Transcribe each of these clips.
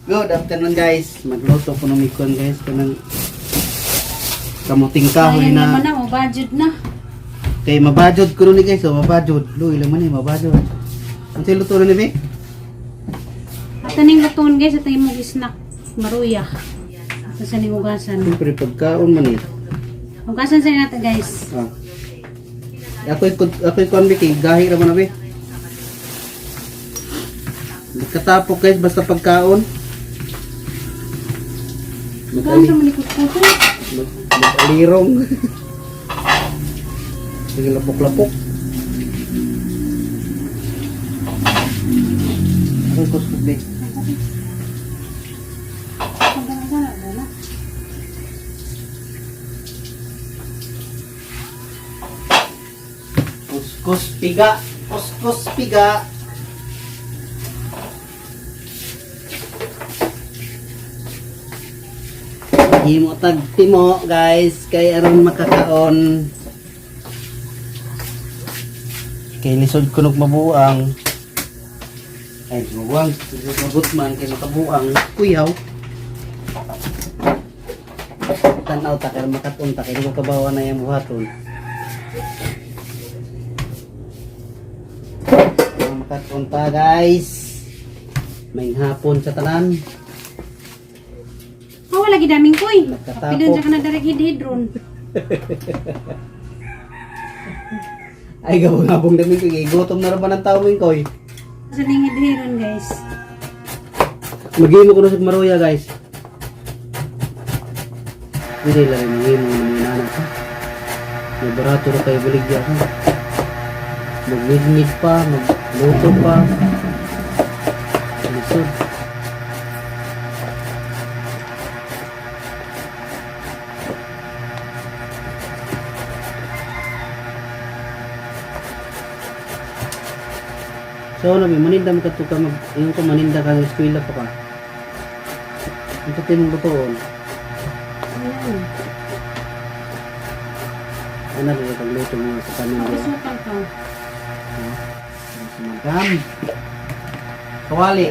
Good afternoon, guys. Magluto ko ng mikon, guys, kanang kamuting kahoy Sayang na naman na, oh, budget na. Kay mabajod ko ni, guys, oh, mabajod. Luy lang man eh, mabajod. Ang luto na ni Be? At aning lutuon, guys, at imong snack, maruya. Ito sa ning hugasan. Siyempre pagkaon man eh. Hugasan sa natin, guys. Ah. Ako'y kuan, Be, kay gahi ra man na, Be. Katapok, guys, basta pagkaon. Hugasan mo ni kutkuto. Mag-alirong. Sige, lapok-lapok. Ako'y kuskus, Be. Kuskus piga. Kuskus piga. Himo tag timo, guys, kay aron makakaon. Kay lisod kunog mabuang. Ay, mabuang, lisod mabutman kay makabuang kuyaw. Tanaw ta kay makaton ta kay di ko kabawa na yang buhaton. Makaton ta, guys. May hapon sa tanan. Oh, wala gidaming koy. Nagkatapok. Kapilon siya ka na direct hidron. Ay, gabong-gabong dami ko. Gutom na rin ba ng tao mo koy? Sa ning hidron, guys. Maghimo ko na sa maruya, guys. Hindi lang rin maghimo ng mga anak ha. May barato ra kayo baligya ha. Magngigngig pa, magluto pa. Lisod. So, ano, may maninda mo ka to ka mag, yung ko maninda ka sa eskwela pa ka. Ito tayo mong lutoon. Ayan. Ano rin ang luto mo sa pamilya? Pagkasukal ka. Si Madam. Kawali.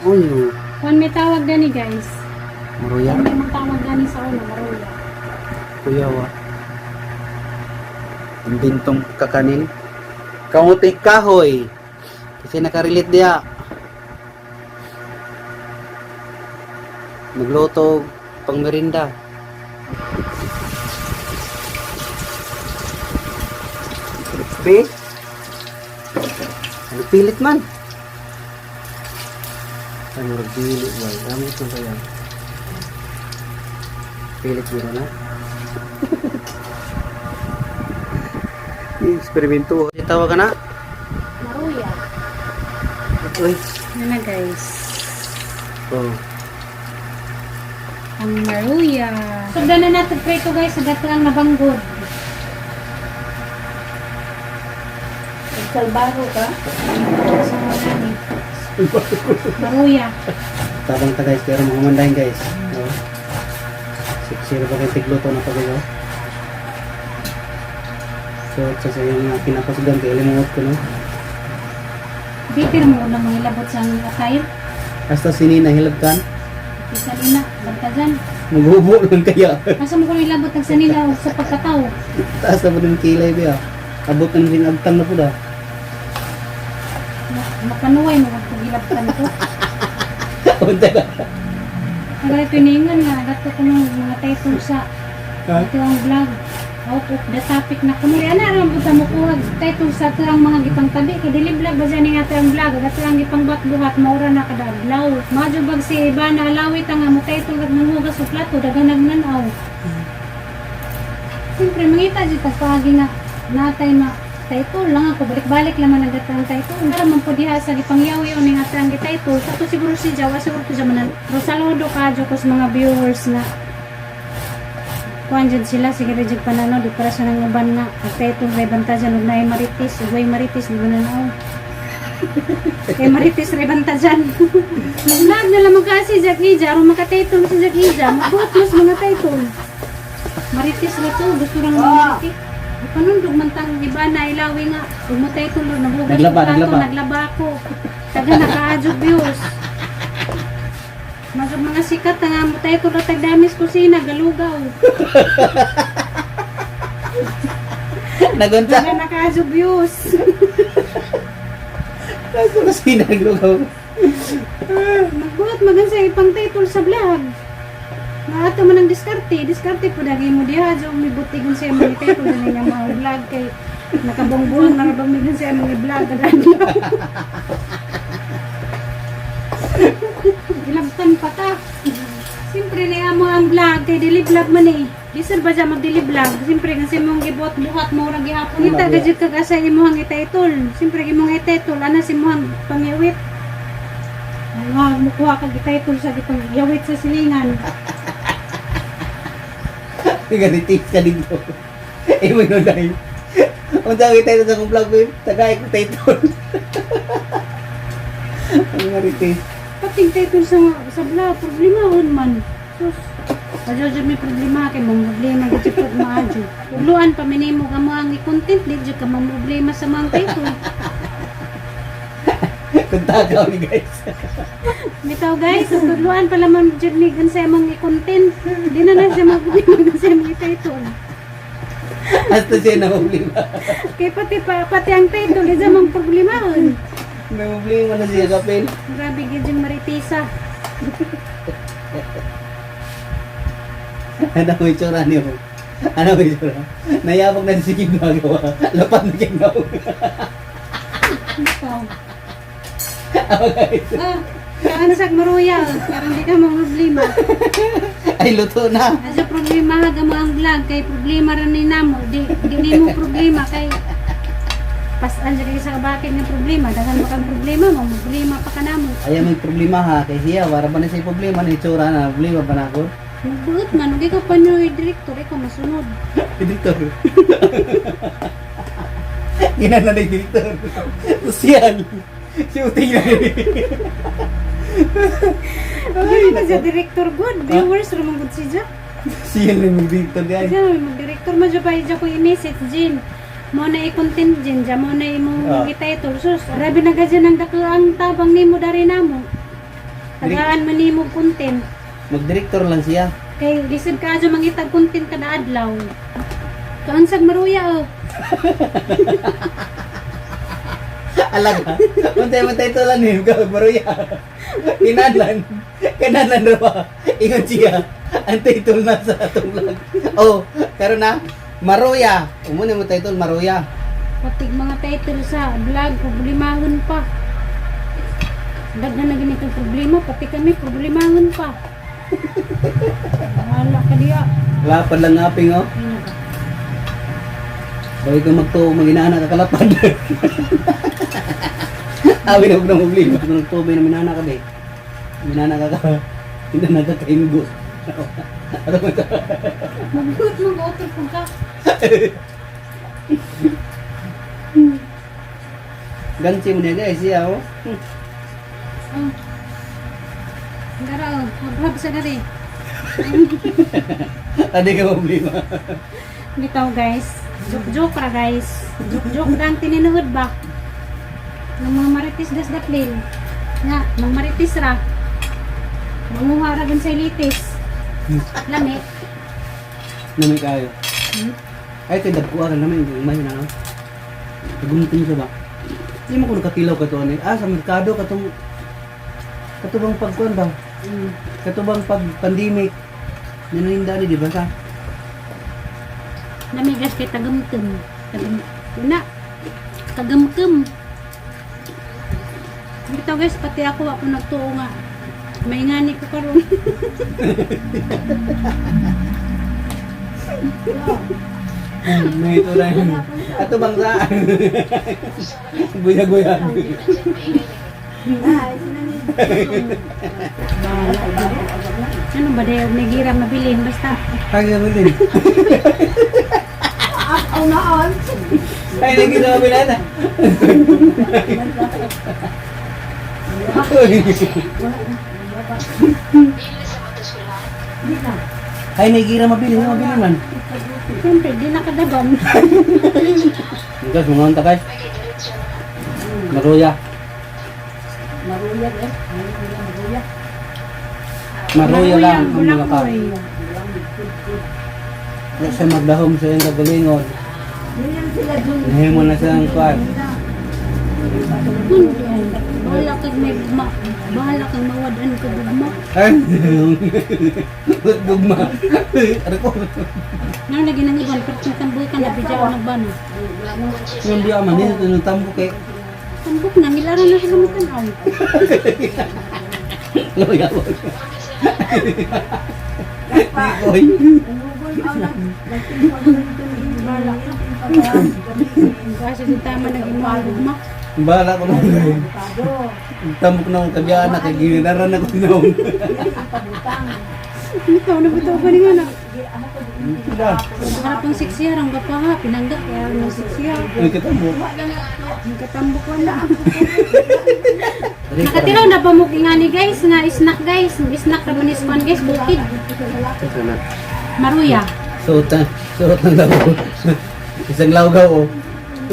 Uy, Kung may tawag gani, guys. maruya. Kung may mga tawag gani sa una, maruya. Kuya wa. Ang bintong kakanin. Kamuti kahoy. Kasi nakarelate diya. Magluto pang merinda. Be? Ano pilit man? Ay, murag dili ba? Gamit na kaya. Pilit biro na. Eksperimento. Tawa ka na? Maruya. Uy. Ano na, guys. Oh. Ang maruya. Sundan na natin prito, guys, sa ang nabanggod. Salbaro ka? Sa mga ni. Maruya. Tabang ta, guys, pero mga mandahin, guys. No? Siksi ba kayo tigluto na pag oh. So, sa iyong mga kinapasugan, kay ilimuot ko, no? Bitir mo na mga ilabot sa ang atay. Hasta sinina, hilabkan. Isa nila, bantagan. Maghubo lang kaya. Asa mo ko ilabot ang sanila sa pagkataw. Taas na po ng kilay ba? Abot na rin agtang na po da. Mapanuway mo kung pagilabtan ko. Unta ka. Nagay piningan nga, gato ko ng mga title sa Ha? ito ang vlog. Out of the topic na kuno. Ana ra mo mo kuha title sa ato ang mga gipang tabi kay dili vlog ba dyan nga ato ang vlog, ato ang gipang buhat maura na kada adlaw. Madyo bag si iba na alawit ang mo title ag manghugas og plato dagan nagnan-aw. Siyempre mangita jud tag paagi nga natay na title lang ako balik-balik lang man ang gatang title. Para man po diha sa gipangyawi o ning atang title. Kato siguro si Jawa siguro to man. Pero saludo ka jud ko sa mga viewers na kuan jud sila sige ra jud pananaw di para sa nang uban nga ang title kay bantajan og naay marites ug way marites di ba nanaw. Kay Marites Rebanta dyan. Mag-vlog na lang magka si Jack Ija. Aron makatitle si Jack Ija. Magbuot mas mga title. Marites na to. Gusto lang mga Marites. Panundog man tang iba na ilawi nga. Kung mo title ro nabugas Naglaba, ko plato, naglaba. Naglaba ako. Taga nakaadjog views. Masog mga sikat nga mo title ra tag damis kusina galugaw. Nagunta. Taga nakaadjog views. Kasi naglugaw. Magbuhat magan sa ipang title sa vlog. Maato man ang diskarte, diskarte po dagi mo diha jo may butigon siya mga title na niya mga vlog kay nakabongbuang na rabang migan siya mga vlog kada adlaw. Gilabtan pa ta. Siyempre na mo ang vlog kay dili vlog man eh. Bisan ba siya magdili vlog? Siyempre kasi mong gibuhat buhat mo ra gihapon. Kita gajud kag asa imong i-title. Siyempre imong i-title ana si imong pangiwit. Ay, nga, mukuha kag i-title sa gipang yawit sa silingan. Ganito ka dito. Eh, mo nun dahil. Unsa ang title sa akong vlog, babe? Tagay ko title. Ang marites. Pating title sa vlog, problema man. Sus. Adyo may problema kay mong problema gid pud maadyo. Ugluan pa minimo ka mo ang i-content di jud ka mang problema sa mga title. Kung tagaw ni guys. Bitaw guys, tudluan pala man jud ni gan sa imong i-content. Di na na siya mga problema gan sa imong i-title. Hasta siya na problema. Kay pati pa, pati ang title di sa mga problema. May problema na siya kapil. Grabe gid yung maritisa. Ano ko itsura niyo? Ano ko itsura? Nayabog na si Kim nagawa. Lapad na Kim nagawa. Bitaw. Ah, kaansag maruya, karon di ka mga problema. Ay, luto na. Asa problema haga mo ang vlog kay problema ra ni namo, di di nimo problema kay pasan siya kay sa bakit nga problema, daghan pa kang problema mo, problema pa ka namo. Ayaw may problema ha. Kay siya, wala ba na siya problema na itsura na. Problema ba na ako? Magbuot man, ug ikaw pa nyo director, ikaw masunod. Editor. Ginana na yung editor. Social. Shooting na yun. Ay, na siya director good, viewers ra man gud si Jack. Siya lang yung editor guys. Siya mag-director man siya pa siya ko i-message Jin. Mo na i-content Jin, ja mo na imong i-title. Sus, grabe na gadyan ang dako ang tabang nimo dari namo. Tagaan man nimo content. Mag-director lang siya. Kay lisod ka adyo mangitag content kada adlaw. Kaansag maruya oh. Alaga. Untay man title lang ni kag maruya. Kinahanglan. Kinahanglan ra ba? Ingon siya. Ang title na sa atong vlog. Oh, karon na Maruya. Umo na mo title Maruya. Pati mga title sa vlog problemahon pa. Daghan na ganitong problema, pati kami problemahon pa. Wala ka diya. Lapad lang ngaping oh. Ay, nako. Bagay ka magtuo maginana ka kalapad. Awi na huwag na problema. Kung nagtuo na minana ka be. Minana ka ka. Minana ka kaingo. Ano ba ito? Magbuot mag-auto po ka. Ganti mo niya guys siya oh. Oh. Dara oh, habhab sa diri. Adi ka problema. Bitaw guys. Joke-joke ra guys. Joke-joke ra ang tinuod ba? Ng mga marites das daplin. Nga, mga marites ra. Manguha ra gun sa litis. Lami. Namay kayo. Ay, kay dagkuha ka naman yung may na no. Gumtin siya ba? Hindi mo ko nakatilaw ka to ano. Ah, sa merkado katong katubang pagkuan ba? Katubang pag pandemic. Naninda ni di ba sa? Namigas kay tagamkem. Tagam una. Tagamkem. Bitaw guys, pati ako ako nagtuo nga. May ngani ko karon. May ito na yun. Ato bang sa? Guya-guya. Ano ba dayo may gira mabilin basta Kaya mo din. Ako na on. Ay, nagkita ko na. Ay, nagira mabili, mabili man. Siyempre, di nakadagan. Guys, mga unta guys. Maruya. Maruya eh. Maruya. Maruya lang ang mga ka. Bulakoy. Wala siya magdahom sa iyong kagalingon. Ganyan sila dun. Nahimo na siya ang kwan. Hindi ay. Bahala kag may ma, bahala kag mawadan kag gugma. Ay, gugma. Ano ko? Nga lagi nang iban pero kung tamboy ka na bidya nagbana. Yung biya man, dito nung tambok eh. Tambok na ngilaro na sila mutanaw. Loya mo. Oy. Kasi di tama nag imo ang gugma. Bahala ko nung tambok na akong kabiyaan na kay ginaran ako noon. Ikaw na bitaw ka ni nga na. Sila. Harap ang 6 year ang gapa ha, pinangga kaya ang 6 year. Uy, katambok. Ang katambok wala. Nakatiraw na ba mo ngani guys nga snack guys, snack ra man is kwan guys bukid. Sana. Maruya. Suot na, suot ng lawgaw. Isang lawgaw oh.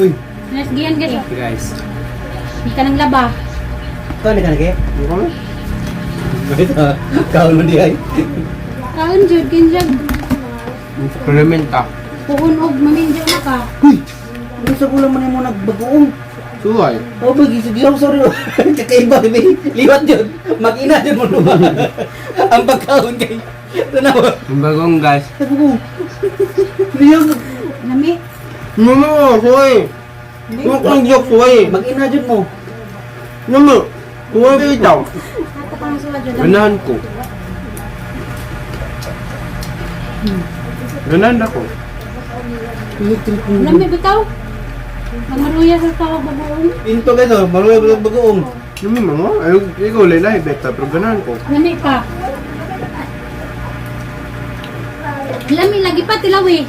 Uy, Let's giyan guys. Guys. Hindi ka nang laba. ikaw ni ka na kaya? Ito, kaon mo di ay. Kaon jud kinjag. Experimenta. Puhon og maminjo na ka. Uy, ano sa kulang man mo nagbagoong? Suway. Oh, bagi sige ako sorry. Kakaiba ni liwat yun. Mag-ina yun mo naman. Ang pagkaon kay. Tanaw. Ang bagong guys. Sabi ko. Niyo Lami. Mama, suway. Huwag kang joke, suway. mag-ina jud mo. Mama, suway itaw. Ato pa ang suwa jud. Ganahan ko. Ganahan ako. Lami bitaw. Ang maruya sa tawag bagoong. Into guys oh, maruya ba bagoong. Mama, mama, ay, ikaw lay beta, pero ganahan ko. Lami pa. Lami lagi pa tilaw eh.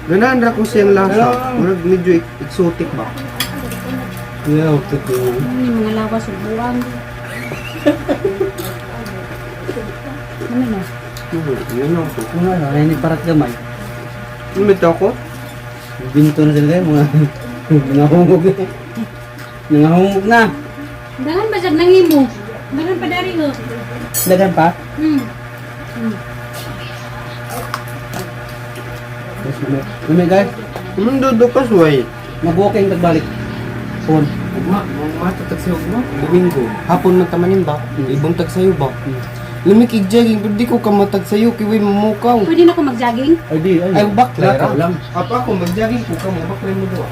Ganahan ra ko siyang lasa. Murag medyo exotic ba? Yeah, okay ko. Ano yung mga lawas ug buwang. Lami no. Ganahan ko. Kung ano, ay ni parat gamay. Beta ko? Binto na sila kayo, mga nangahungog na. Nangahungog na. Dahan ba siya nangimo? Dahan pa dari oh. Dagan pa. Guys, mamaya. Mamaya guys, Mundo ka suway. mag-walking pagbalik. Phone. Ugma, matatag sa'yo, ugma. Domingo. Hapon man tamanin ba? Ibang tag sa'yo ba? Lumik jogging pero di ko kamatag sa'yo, kiway mamukaw. Pwede na ako mag-jogging? Ay di, ay. Ay, baklay Lakaw ra. lang. Apa ako, mag-jogging ko ka mo, baklay mo doon.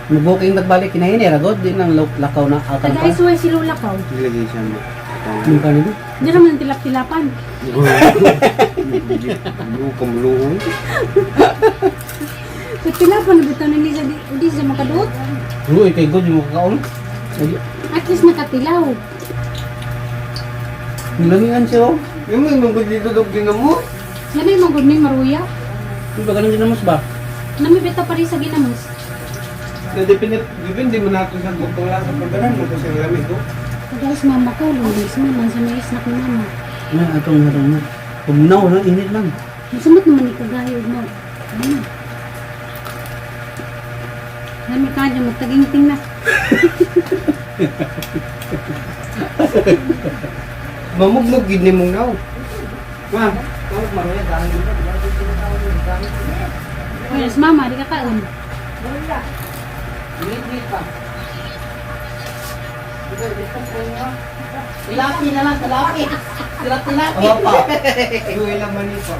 Mag-walking pagbalik, kinahin eh, ragot. Di nang lakaw na akal pa. Taga isuway si Lola ko. Nilagay siya mo. Ano ka nito? Di naman tilap-tilapan. Lu kamluhon. Tilapan na bitaw na hindi siya di siya makaduot. Uy, kay God, yung makakaon. Ay, At least nakatilaw. nilangian siya oh. Yung mga nung dito dog mo. Lami mo gud ni maruya. Yung baga nang ginamos ba? Lami bitaw pa rin sa ginamos. Depende, depende mo nato sa gutong lang sa pagkaran mo kasi ang lamig ko. Guys, mama ko, lunis mama, sa may snack ni mama. Na, atong atong na. Pumnaw na, init man. Masumot naman ni kagayo mo. Ano? Lami ka dyan, magtaginting na. Mamugmug gid ni mong naw. Ma, Yes, mama, di ka kaon. Tilapi na lang, tilapi. Tilapi. Opa. Yung ilang mani pa.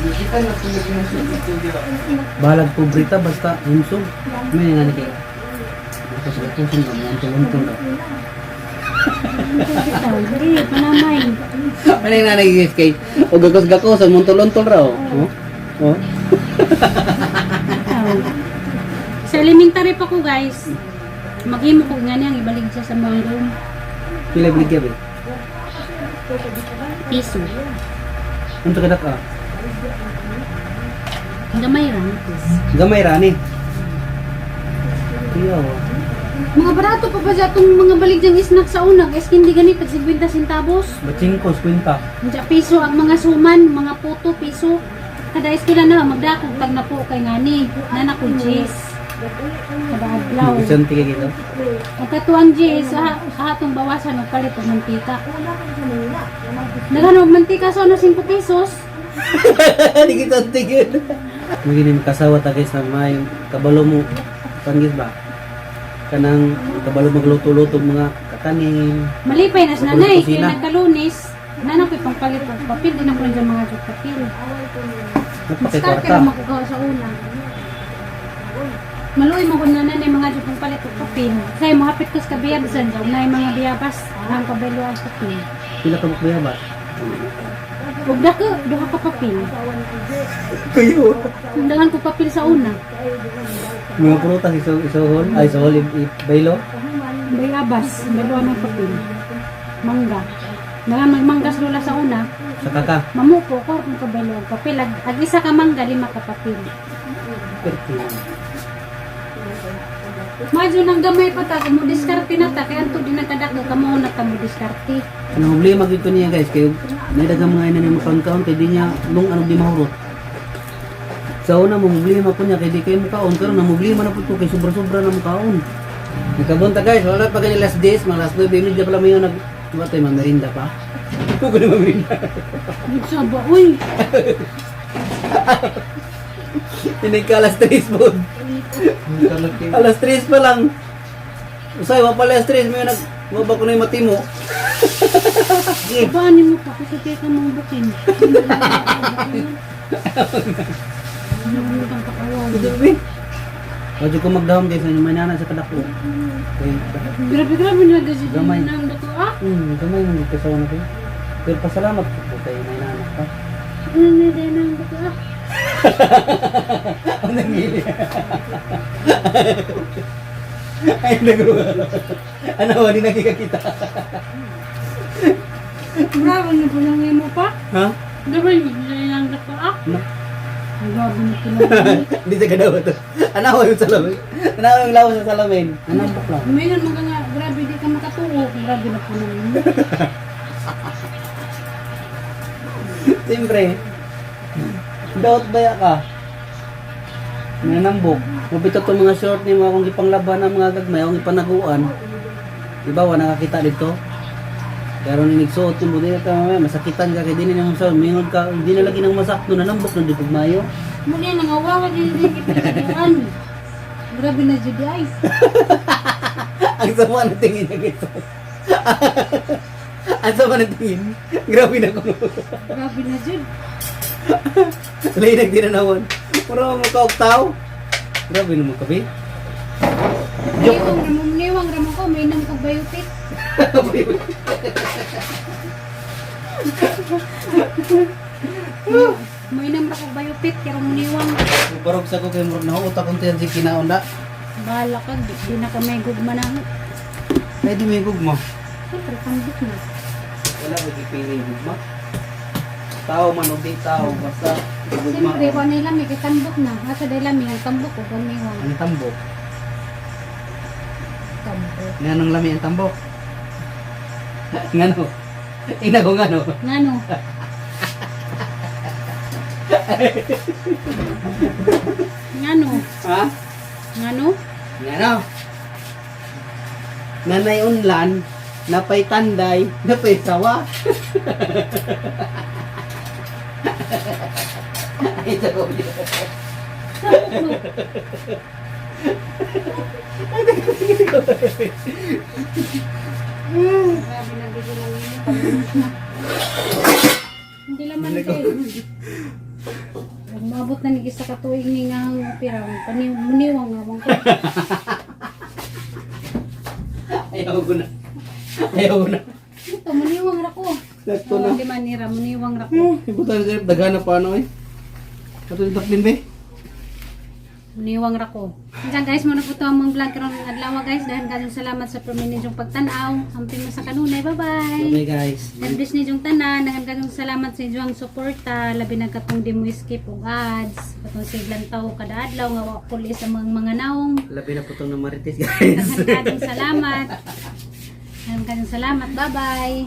Nakita na tulog na siya dito di ba? Balag pobrita, basta humsog. May nga ni kay. Basta sa puso ka, mga untol-untol ka. Bitaw, di, panamay. Ano yung nanay guys kay? O gagos-gagos, ang muntol-untol raw. Oh? Oh? Bitaw. Sa elementary pa ko, guys. Maghimo ko nga niyang ibalik siya sa mga room. Pila bigyan ba? Piso. Unsa ka dak ah? Gamay ra nipis. Gamay ra ni. Kuya. Mga barato pa ba sa itong mga baligyang snack sa una? Guys, hindi ganit, tag 50 centavos. Bachingko, kwenta. Diya piso ang mga suman, mga puto, piso. Kada eskwela na, magdakog tag na po kay ngani. Nana ko cheese. Kada adlaw. Isanti ka gito. Ang katuang cheese, atong bawasan og palit og mantika. Nagano og mantika sa ano 5 pesos. Di kita tigil. Maging kasawa ta guys na may kabalo mo panggis ba? Kanang kabalo magluto-luto mga kakanin. Malipay na si nanay, Kusina. kaya nagkalunis. Nana ko'y pangpalit og papel, di na ko lang mga jud papel. Napakay Start kwarta. ka na makukuha sa una. Maluoy mo kung nanay mga jud pang palit og papel. Kaya mohapit ko sa kabiyabsan daw na mga biyabas ang kabelo ang papel. Pila ka bukbaya ba? Ug dako duha ka papel. Kayo. Dagan ko papel sa una. Mga prutas iso isohol, ay isohol baylo. Bayabas, baylo ang papel. Mangga. Dagan magmanggas lula sa una. Sa kaka. Mamuko ko kung kabalo ang papel. Ag isa ka mangga, lima ka papel. Perti. Madyo nang gamay pa ta, kung mo diskarte na ta, kaya anto din nagkadako, kamo na ta mo diskarte. Ang problema gyud ko niya guys kay naidagang mga ina niya makaon kay di niya nung ano di mahurot. Sa una mo problema ko niya kay di kayo mukaon karon na problema na pud ko kay sobra-sobra na mukaon. Nagkabunta guys, wala pa gani last days, mga last 9:30 pala mayon nag ba tayo merinda pa. Ko na merinda. Sa ba, uy! Tinay ka alas 3 po. Alas 3 pa lang. Usay, wa pa alas 3 mayon nag wa ba ko na yung matimo. Ibaanin mo pa kasi kaya ka mong bukin. Ano mo kang kakawaw. Wadyo ko magdahom guys, ang manana sa kadako. Kay Grabe, grabe na kasi Gamay. nang dako ah. Gamay nang kasawa na kayo. Pero pasalamat ko po kay nanay ka. Ano na din nang dako ah. Ang nangili. Ay, nagro. Ano, hindi nakikita. Grabe na po lang mo pa. Ha? Grabe na nang dako ah. No. Grabe na po lang. Hindi sa kadawa to. Ano yung salamin? Ano yung lawas sa salamin? Ano ang bukla? Ngayon mga nga, grabe di ka makatuo. Grabe na po lang mo. Siyempre. Daot baya ka? Nanambok. Mabito to mga short ni mga akong ipanglaban ng mga gagmay, akong ipanaguan. Diba, wala nakakita dito. Pero nung nagsuot mo din ka mamaya, masakitan ka kay din nang sa mingon ka, hindi na lagi nang masakto nanambok na di mayo. Muli nang awawa din din ipinagawan. Grabe na jud ay. Ang sama na tingin niya guys. Ang sama na tingin. Grabe na ko. Grabe na jud. Lay nagdinanawan. Mura mo ka og tao. Grabe naman kabi. Joke. Niwang ramon, niwang ramon ko, may nang kog bayupit. May nang ra kog bayupit, pero muniwang. Barog sa ko kay murag nahuot akong tiyan si kinaon na. Bahala ka, di na ka may gugma na. Pwede may gugma. Siyempre, tambok na. Wala ko gipiling gugma. Tao man o di tao basta gugma. Siyempre, kung ano yung lami, kay tambok na. Asa day lami, ang tambok o kung niwang. Ang tambok. Tambok. Nganong lami ang tambok? Ngano? Ina ko ngano. Ngano? Ngano? Ha? Ngano? Ngano? Nanay unlan, napay tanday, napay sawa. Ay, ko. Grabe na bigyan lang yun. Hindi laman kay. Umabot na ni sa katuig ni nga ang pira. Muniwang nga bang ko. Ayaw ko na. Ayaw ko na. Ito, muniwang ra ko. Sakto na. Oh, di man nira, muniwang ra ko. Ibutan sa dagana pa ano eh. Ato yung taklin be. Niwang ra ko. Diyan guys, muna po to ang mga vlog karon ng adlaw, guys. Dahil kayong salamat sa permi ninyong pagtan-aw. Amping mo sa kanunay. Bye-bye. Bye guys. God bless ninyong tanan. Daghan kayong salamat sa inyong suporta. Labi na katong di mo skip og ads. Katong siglang tao kada adlaw nga wa pulis ang mga naong. Labi na po itong namarites, guys. Daghan kayong salamat. Daghan kayong salamat. Bye-bye.